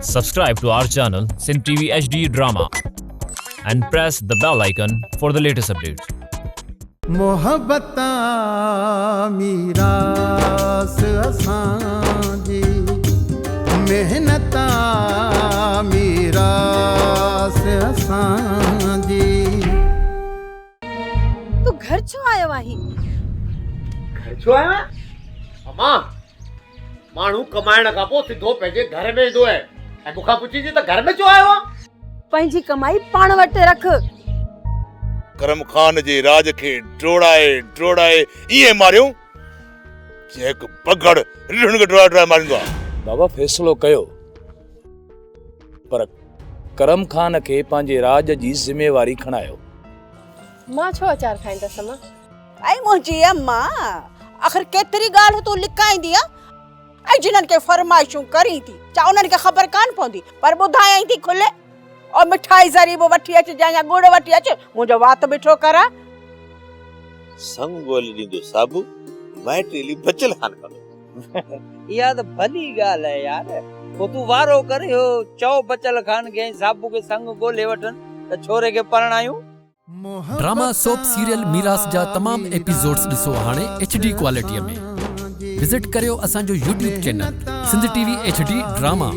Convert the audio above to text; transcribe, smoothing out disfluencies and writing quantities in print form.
Subscribe to our channel Sindh TV HD Drama and press the bell icon for the latest updates. محبت آ ميراث اسان جي محنت آ ميراث اسان جي. تون گهر ڇو آيو آهين؟ گهر ڇو آيو آهيان؟ امان ماڻهو ڪمائڻ کان پوء سڌو پنهنجي گهر ۾ ايندو آهي ۽ مون کان پڇي ٿي ته گهر ۾ ڇو آيو آهين؟ پنهنجي ڪمائي پاڻ وٽ رک. ڪرم خان جي راڄ کي ڊوڙائي ڊوڙائي ائين ماريو جيئن هڪ بگهڙ رڍن کي ڊوڙائي ڊوڙائي ماريندو آهي. بابا فيصلو ڪيو پر ڪرم خان کي پنهنجي راڄ جي ذميواري کڻايو. مان ڇو اچار کائيندس امان؟ اي منهنجي اما، آخر ڪيتري ڳالهه تون لڪائيندينء؟ ۽ جنھن کي فرمائشون ڪرين ٿي، ڇا انھن کي خبر ڪانه پوندي؟ پر ٻڌايائين ٿي کلي، او مٺائي ذري به وٺي اچجانء يا ڳڙ وٺي اچ، منھنجو وات مٺو ڪراء. سڱ ڳولي ڏيندو صابو، مائٽي علي بچل خان ڪندو. اها ته ڀلي ڳالهه آهي يار. پوء تون وارو ڪر، اهو چئو بچل خان کي ۽ صابو کي سڱ ڳولي وٺن ته ڇوري کي پرڻايون. ڊراما سوپ سيريل ميراث جا تمام ايپيسوڊز ڏسو هاڻي ايڇ ڊي ڪوالٽي ۾ وزٽ ڪريو اسان جو YouTube channel Sindh T V H D drama.